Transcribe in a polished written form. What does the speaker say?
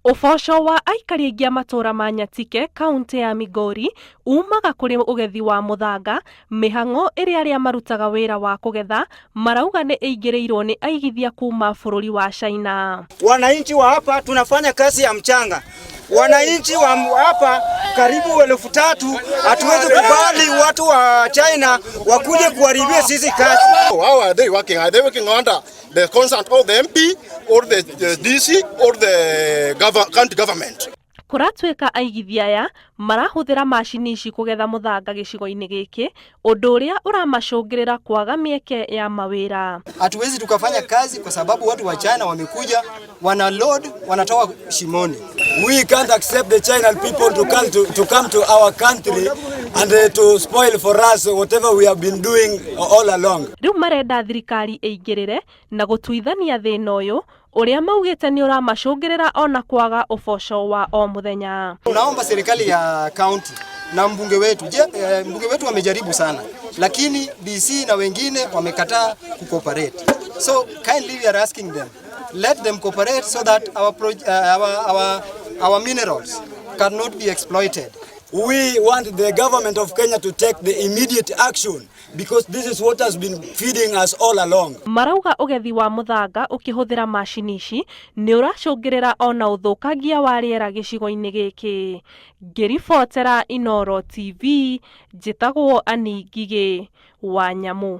Ũboco wa aikari aingĩ a matũra ma Nyatike kauntĩ ya Migori umaga kũrĩ ũgethi wa mũthanga, mĩhang'o ĩrĩa arĩa marutaga wĩra wa kũgetha marauga nĩ ĩingĩrĩirwo nĩ aigithia kuma bũrũri wa China. Wananchi wa hapa tunafanya kazi ya mchanga. Wananchi wa hapa karibu 3,000, hatuwezi kubali watu wa China wakuje kuharibia sisi kazi. How are they working? Are they working under the consent of the MP or the DC or the county government? Kũratuĩka aigithia aya marahũthĩra macini ici kũgetha mũthanga gĩcigo-inĩ gĩkĩ, ũndũ ũrĩa ũramacũngĩrĩra kwaga mĩeke ya mawĩra. Hatuwezi tukafanya kazi kwa sababu watu wa China wamekuja, wana load, wanatoa shimoni. We can't accept the China people to come to our country and to spoil for us whatever we have been doing all along. Rĩu marenda thirikari ĩingĩrĩre na gũtuithania thĩna ũyũ ũrĩa maugĩte nĩ ũramacũngĩrĩra ona kwaga ũboco wa o mũthenya. Tunaomba serikali ya county na mbunge wetu je, mbunge wetu wamejaribu sana, lakini DC na wengine wamekataa kucooperate. So kindly we are asking them, let them cooperate so that our minerals cannot be exploited. We want the government of Kenya to take the immediate action because this is what has been feeding us all along. Marauga ũgethi wa mũthanga ũkĩhũthĩra macini ici nĩ ũracũngĩrĩra ona ũthũkangia wa rĩera gĩcigo-inĩ gĩkĩ. Ngĩribotera Inooro TV, njĩtagwo Annie Ngigĩ wa Nyamũ.